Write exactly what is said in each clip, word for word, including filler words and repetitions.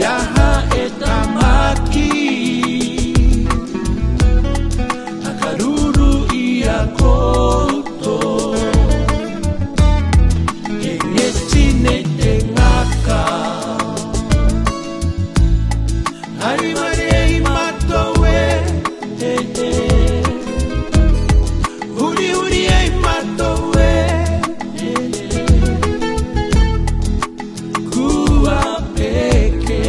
Yaha e tamaki, a karuru i a kouto, e ngeti nei te ngaka. Hari mare i mato e, e, e. Huri huri e i mato e, e, e. Kua peke,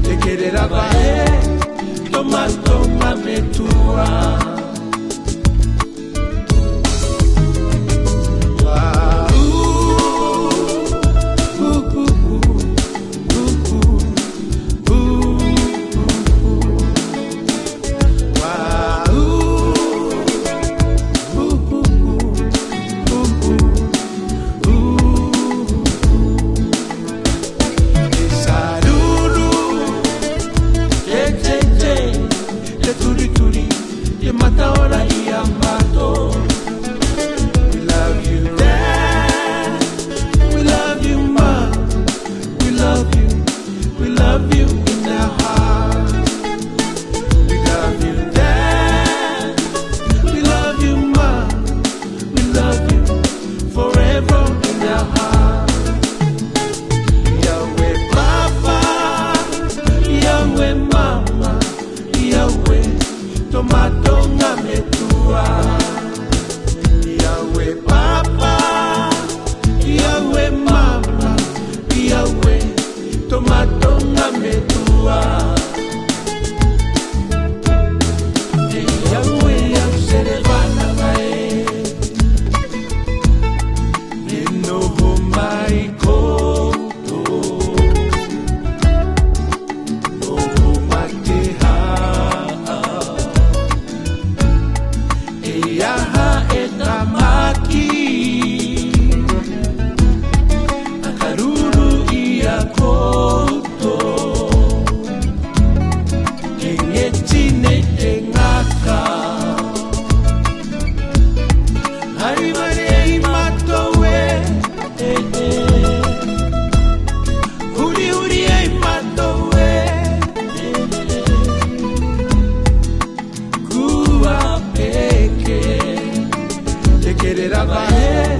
te kererava e, toma, toma metua. Te turi turi, te mata ora i a mato. We love you, Dad. We love you, Mom. We love you. We love you in our heart. We love you, Dad. We love you, Mom. We love you forever in our heart. Yahweh Papa, Yahweh Mama, Yahweh, toma tonga metua. Yahweh Papa, Yahweh Mama, Yahweh, toma tonga metua. Yahweh, ya se levanta mai. Renovo mai kouto. Novo mai te ha. E yaha e tamaki, a karuru i a kouto. Ke ngeti nei te ngaka. Hari mare i mato e, e, e. Huri huri e i mato e, e, e. Kua peke, te kererava e,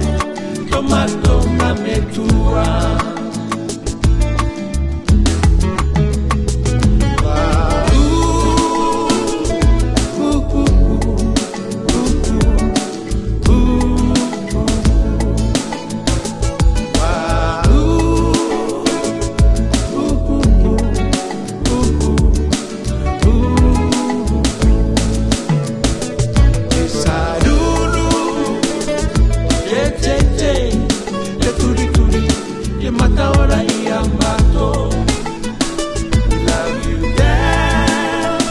toma, toma metua. Te turi turi, te mata ora i a mato. We love you, Dad.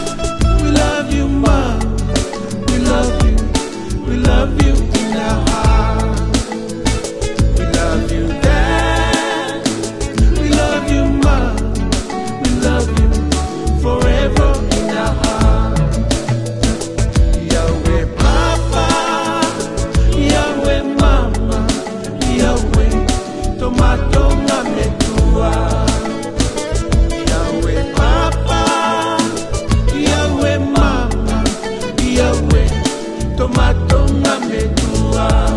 We love you, Mom. We love you. We love you in our heart. We love you, Dad. We love you, Mom. We love you forever in our heart. Yahweh Papa, Yahweh Mama, Yahweh, toma tonga metua. Yahweh Papa, Yahweh Mama, Yahweh, toma tonga metua.